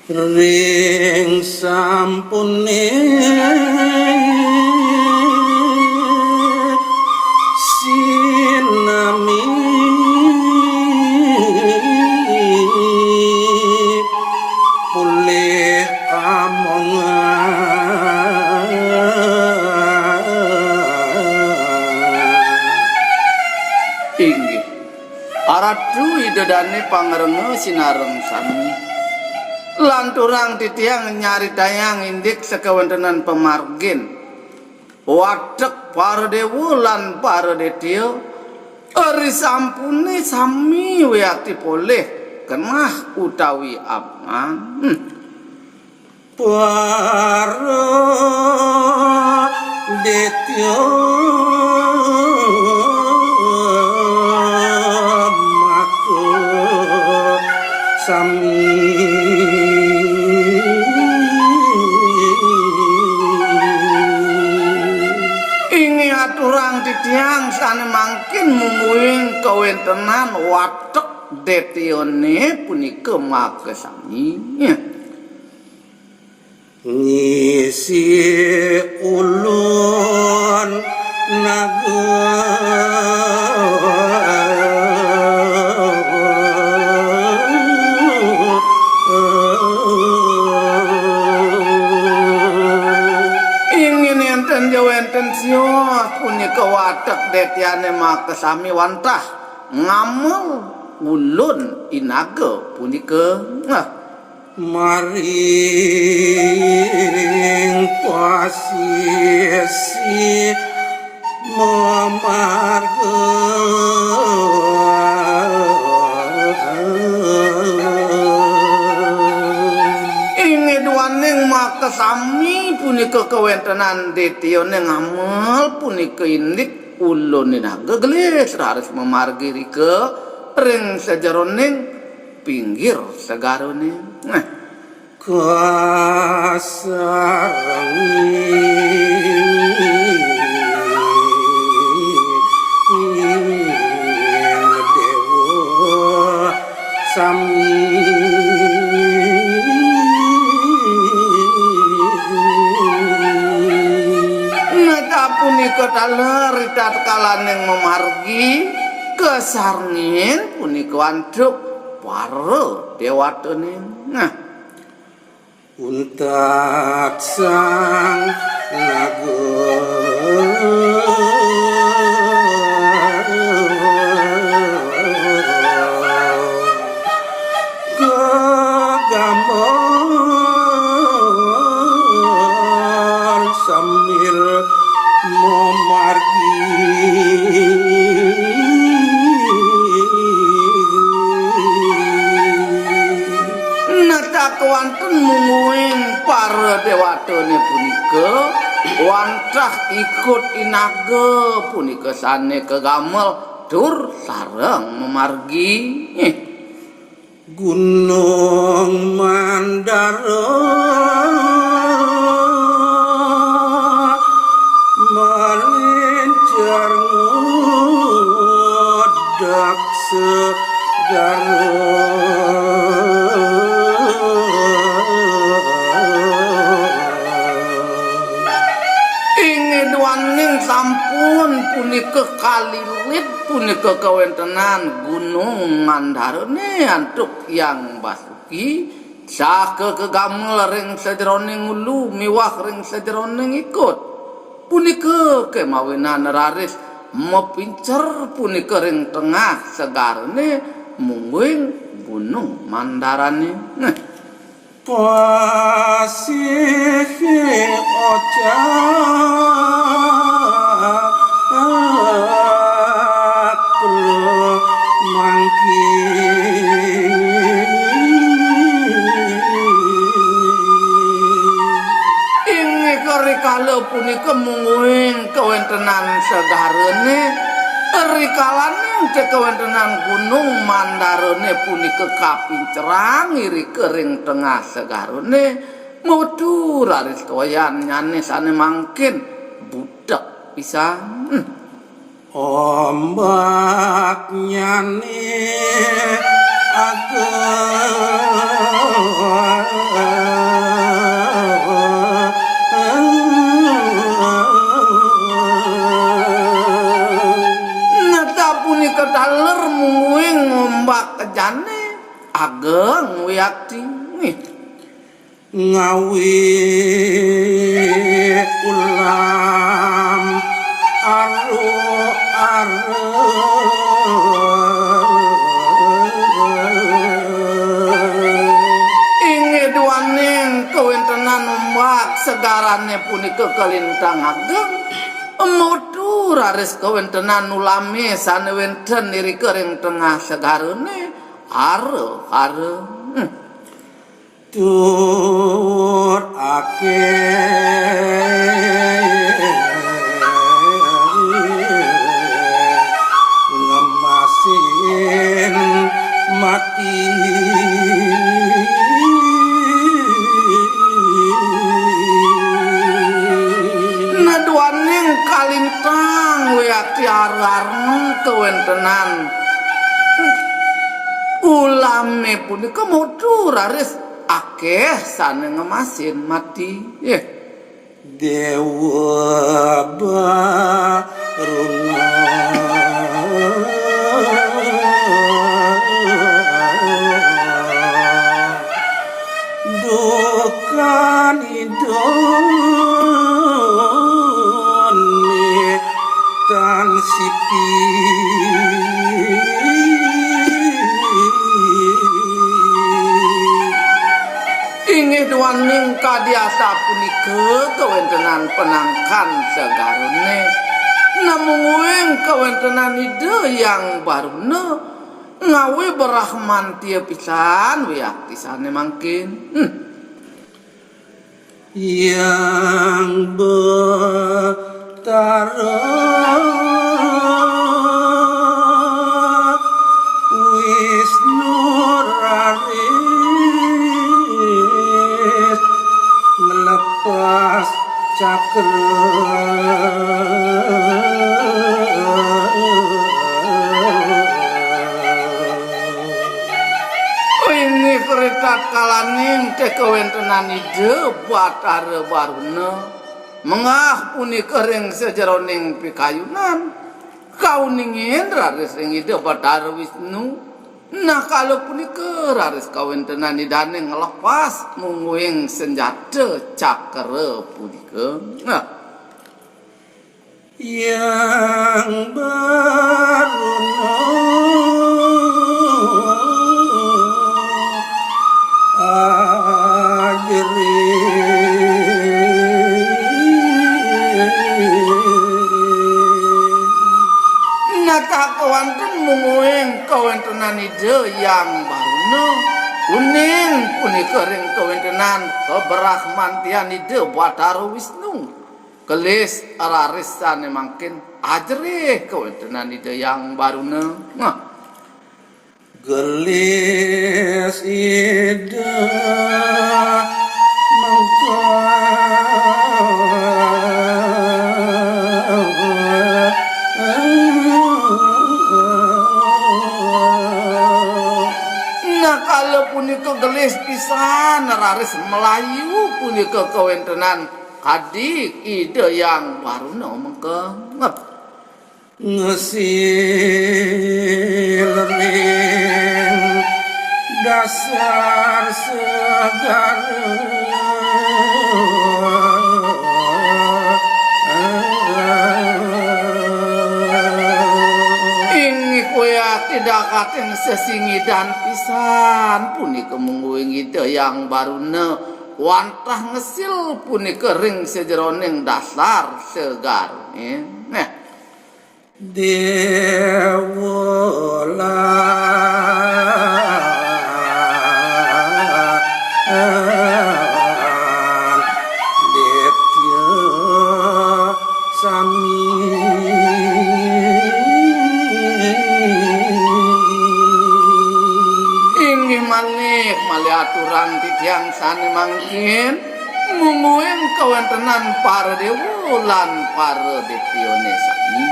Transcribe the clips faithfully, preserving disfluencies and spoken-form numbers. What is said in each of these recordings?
Ring sampune sinami polih amongan. Inggih. Aratu Ida Dane pangrenga sinareng sami. Lanturang titiang nyaritayang indik sakawentenan pamargin. Watek para dewa lan para detya, ari sampune sami wiakti polih kenah utawi amongan. Hmm. Para detya maka sami. Inggih aturang titiang sane mangkin mungguing kawentenan watek detyane punika makasami. Ngisi ulun naga. Inggih nenten ja wenten sioh punika watek detyane makasami wantah ngamel ulun i naga punika. Nah. Maring pasisi mamarga. Inggih duaning makasami punika kawentenan detyane ngamel punika indik ulun i naga gelis raris mamargi rika ring sajeroning pinggir segarane. Nah. Kasarengin dewa sami. Nata punika taler ritatkalaning mamargi kasarengin punika antuk para dewatane. Nah. Untat sang naga. Gegambar sambil mamargi. Nata kewanten mungguing para dewatane punika wantah ikut i naga punika sane kagamel tur sareng mamargi. Gunung Mandara malincir ngudag segara. Inggih duaning sampun punika kaliwit punika kawentenan Gunung Mandarane antuk Hyang Basuki saka kagamel ring sajeroning ulu miwah ring sajeroning ikut. Punika kemawinan raris mapincer punika ring tengah segarane mungguing Gunung Mandarane. Nah. Pasih ocak mangkin. Inggih rikala punika mungguing kawentenan segarane, rikalaning te kawentenan Gunung Mandarane punika kapincerang irika ring tengah segarane, mawetu raris kawayannyane sane mangkin budek pisan. Ombaknyane ageng. ageng wiakti. Nih. Ngawi ulam aru-aru. Inggih duaning kawéntenan ombak segarané punika kalintang ageng. Mutu raris kawéntenan ulamé sané wénten irika ring tengah segarané. Aru-aru. Hmm. Tur akéh ngemasin mati. Nah, duaning kalintang wiakti aru-aru kawéntenan ulamé punika mutu raris akéh sané ngemasin mati. Yéh. Déwa Baruna. Dukan idone tan sipi. Inggih duaning kadi asapunika kawéntenan panangkan segarané. Namung uing kawéntenan Ida Hyang Baruna ngawi brahmantia pisan wiakti sané mangkin. Hmm. Hyang Betara Wisnu raris nglepas cakra. Inggih ritatkalaning kawéntenan Ida Batara Baruna, menggah punika ring sajeroning pikayunan, kauningin raris ring Ida Batara Wisnu. Nah, kala punika raris kawéntenan Idané nglepas mungguing senjata cakra punika. Nah. Hyang Baruna ajri. Nah, kakéwanten mungguing kawéntenan Ida Hyang Baruna, uning punika ring kawéntenan kabrahmantian Ida Batara Wisnu. Gelis raris sané mangkin ajrih kawéntenan Ida Hyang Baruna. Nah. Gelis Ida mangkin. Nah, kala punika gelis pisan raris mlayu punika kawéntenan kadi Ida Hyang Baruna mengkengep. Ngesil ring dasar segara. Inggih kuwi tidak kating sesingidan pisan punika mungguing Ida Hyang Baruna wantah ngesil punika ring sajeroning dasar segara. Nah. Déwa lan Détya sami. Inggih malih, malih aturang titiang sané mangkin. Mungguing kawéntenan para déwa lan para détyané sami.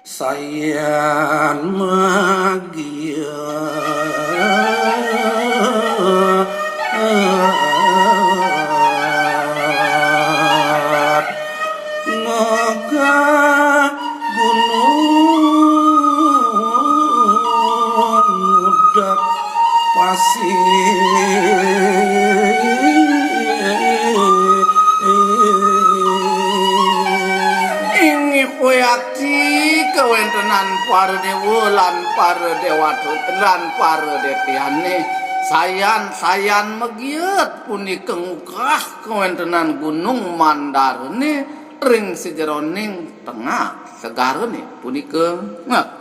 Sayan magia megah gunung mudak. Para déwa lan para déwata lan para déwatané, sayan-sayan megiet punika ngukah kawéntenan Gunung Mandarané ring sajeroning tengah segarané punika. Nah,